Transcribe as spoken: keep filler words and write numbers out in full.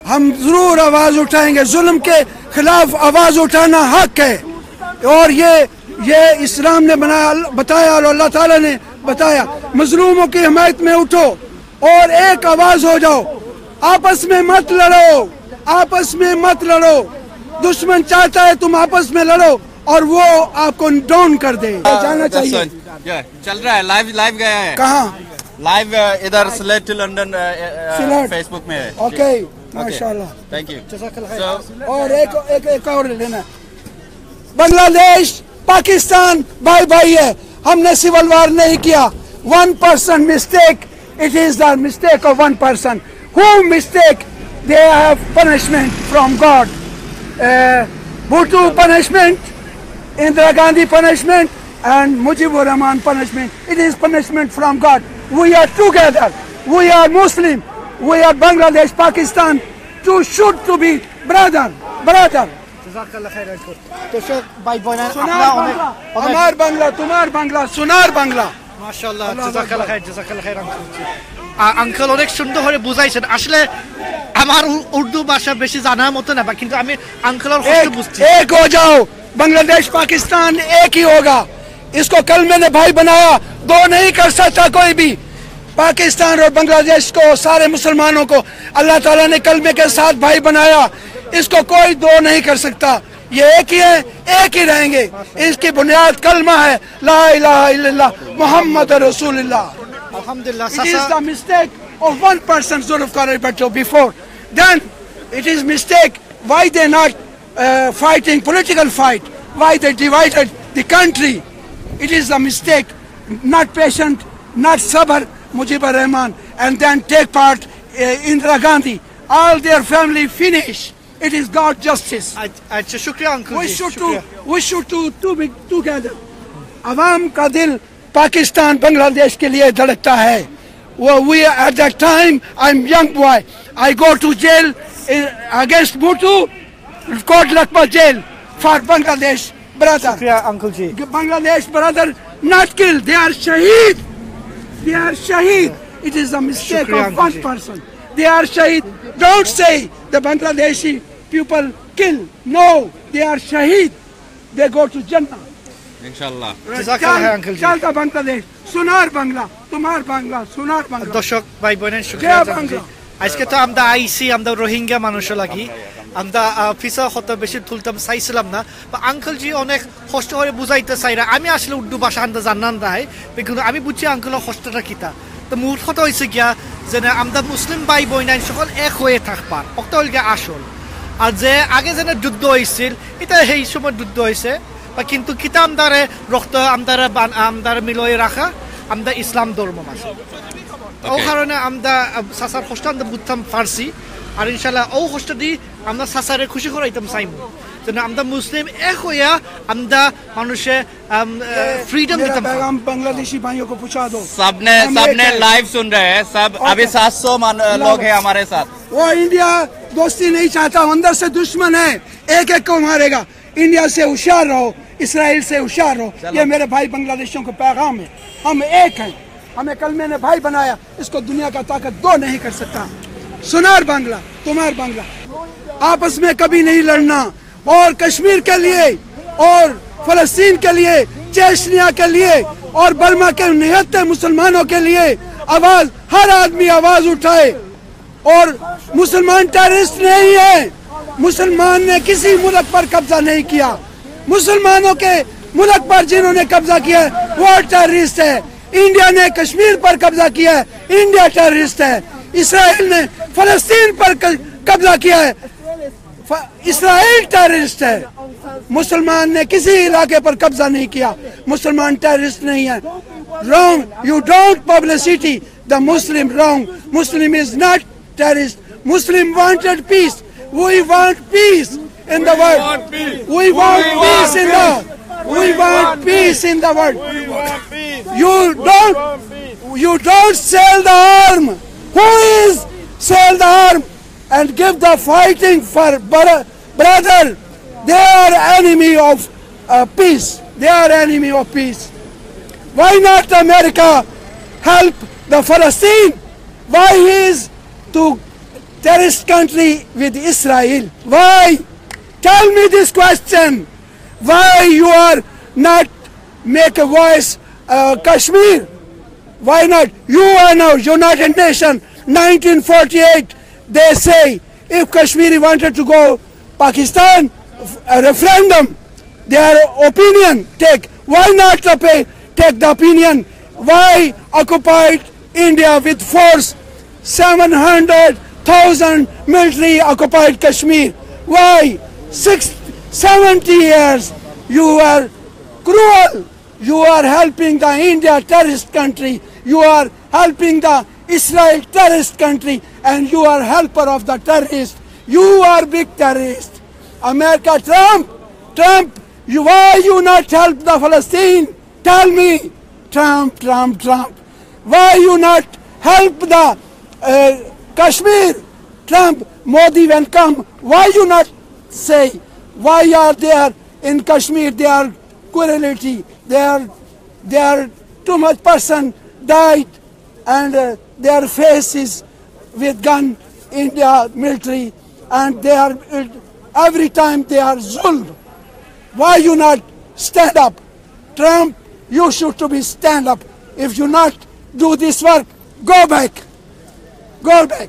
हम जरूर आवाज उठाएंगे। जुल्म के खिलाफ आवाज उठाना हक है। और ये ये इस्लाम ने बनाया, बताया और अल्लाह ताला ने बताया। मजलूमों की हिमायत में उठो और एक आवाज हो जाओ। आपस में मत लड़ो, आपस में मत लड़ो। दुश्मन चाहता है तुम आपस में लड़ो और वो आपको डाउन कर दे। जाना चाहिए। चल रहा है, लाइव लाइव गया है। कहाँ? लाइव इधर Sylhet to London. Sylhet. Facebook में है। ओके। माशाल्लाह। Thank you. और एक एक एक और लेना। बांग्लादेश, पाकिस्तान भाई भाई है। हमने सिविल वॉर नहीं किया। One person mistake, it is the mistake of one person. Who mistake, they have punishment from God. Bhutto punishment, Indira Gandhi punishment, and Mujibur Rahman punishment. It is punishment from God. We are together. We are Muslim. We are Bangladesh, Pakistan. To should to be brother, brother. জাযাকাল্লাহ খাইরান। দর্শক ভাই বোনেরা, সোনার বাংলা, আমার বাংলা, তোমার বাংলা, সোনার বাংলা। মাশাআল্লাহ, জাযাকাল্লাহ খাইর, জাযাকাল্লাহ খাইর আঙ্কেল। আ-, আঙ্কেল অনেক সুন্দর করে বুঝাইছেন। আসলে আমার উ-, উর্দু ভাষা বেশি জানার মতো না, বা কিন্তু আমি আঙ্কেলর কষ্ট বুঝছি। एक हो जाओ, बांग्लादेश पाकिस्तान एक ही होगा। इसको कलमे ने भाई बनाया, दो नहीं कर सकता कोई भी। पाकिस्तान और बांग्लादेश को, सारे मुसलमानों को अल्लाह ताला ने कलमे के साथ भाई बनाया। इसको कोई दो नहीं कर सकता। ये एक ही है, एक ही रहेंगे। इसकी बुनियाद कलमा है, ला इलाहा इल्लल्लाह मुहम्मद रसूलुल्लाह। আলহামদুলিল্লাহ। It is the mistake of one person, Zulfikar Ali Bhutto, before. Then it is mistake why they not uh, fighting political fight, why they divided the country. It is a mistake. Not patient, not sabr, Mujibur Rahman, and then take part uh, Indira Gandhi. All their family finish. It is God justice. আচ্ছা, শুক্রিয়া uncle. We should to, we should to, to be together. عوام کا دل پاکستان بنگلہ دیش کے لیے دھڑکتا ہے۔ وہ we at that time, I'm young boy, I go to jail against Bhutto, Kotlakhpur jail for Bangladesh brother. শুক্রিয়া আঙ্কেল জি। Bangladesh brother not killed, they are shaheed. They are shaheed. It is a mistake of one person. They are shaheed. Don't say the Bangladeshi people kill. No, they are shaheed. They go to Jannah. ইনশাআল্লাহ। জাযাকাল্লাহ খাইর আঙ্কেল জি। চলতা বাংলাদেশ, সোনার বাংলা, তোমার বাংলা, সোনার বাংলা। দর্শক ভাই বোনেরা, শুক্রিয়া জানাচ্ছি। আজকে তো আমরা আইছি, আমরা রোহিঙ্গা মানুষর লাগি। আমরা, আহ, পিছা কথা বেশি তুলতাম চাইছিলাম না। বা আঙ্কেল জি অনেক কষ্ট করে বুঝাইতা চাইরা। আমি আসলে উর্দু ভাষা আনতে জানতাম না, কিন্তু আমি বুঝছি আঙ্কেলর কষ্টটা কিতা। তো মূল কথা হইছে গিয়া যে না, আমরা মুসলিম ভাই বোন আইন সকল এক হয়ে থাকবার, ওটা হইল গিয়া আসল। আর যে আগে যেন যুদ্ধ হইছিল, এটা সেই সময় যুদ্ধ হইছে, বা কিন্তু কিতা আমদারে রক্ত আমদারে বান-, আমদারে মিলয়ে রাখা, আমরা ইসলাম ধর্ম মাঝে। ও কারণে আমরা, আহ, চাচার কষ্ট আমরা বুঝতাম পারছি। আর ইনশাল্লাহ ও কষ্ট দি আমরা চাচারে খুশি করাইতাম চাইমু। যেন আমরা মুসলিম এক হইয়া আমরা মানুষে, আম, আহ, ফ্রিডম দিতাম। पैगाम बांग्लादेशी भाइयों को पहुंचा दो। सबने, सबने लाइव सुन रहे हैं सब। अभी सात सौ लोग हैं हमारे साथ। वो इंडिया दोस्ती नहीं चाहता, अंदर से दुश्मन है, एक एक को मारेगा। इंडिया से होशियार रहो, इसराइल से होशियार रहो। ये मेरे भाई बांग्लादेशियों को पैगाम है। हम एक हैं, हमें कलमे ने भाई बनाया, इसको दुनिया का ताकत दो नहीं कर सकता। सुनार बांग्ला, तुम्हार बांग्ला, आपस में कभी नहीं लड़ना। और कश्मीर के लिए और फलस्तीन के लिए, चेचनिया के लिए और बर्मा के निहत्थे मुसलमानों के लिए आवाज, हर आदमी आवाज उठाए। और मुसलमान टेररिस्ट नहीं है। मुसलमान ने किसी मुल्क पर कब्जा नहीं किया। मुसलमानों के मुल्क पर जिन्होंने कब्जा किया है, वो टेररिस्ट है। इंडिया ने कश्मीर पर कब्जा किया है, इंडिया टेररिस्ट है। इसराइल ने फलस्तीन पर क-, कब्जा किया है, फ-, इसराइल टेररिस्ट है। मुसलमान ने किसी इलाके पर कब्जा नहीं किया, मुसलमान टेररिस्ट नहीं है। Wrong, you don't publicity the Muslim, wrong. Muslim is not terrorist. Muslim wanted peace. We want peace in the world. We want peace in the, we want peace in the world. You don't, you don't sell the arm. Who is sell the arm and give the fighting for brother? They are enemy of uh, peace. They are enemy of peace. Why not America help the Palestine? Why he is to terrorist country with Israel. Why? Tell me this question. Why you are not make a voice, uh, Kashmir? Why not? U N O, United Nation, nineteen forty-eight, they say if Kashmiri wanted to go Pakistan, a referendum, their opinion take. Why not the pay, take the opinion? Why occupied India with force? Seven hundred thousand military occupied Kashmir. Why? Six, seventy years you are cruel. You are helping the India terrorist country. You are helping the Israel terrorist country, and you are helper of the terrorist. You are big terrorist. America, Trump, Trump, you, why you not help the Palestine? Tell me, Trump, Trump, Trump. Why you not help the, uh, Kashmir? Trump, Modi when come, why you not say, why are there in Kashmir? They are cruelty. They are, they are too much person died, and, uh, their faces with gun, India military, and they are, every time they are zulm. Why you not stand up? Trump, you should to be stand up. If you not do this work, go back. Go back.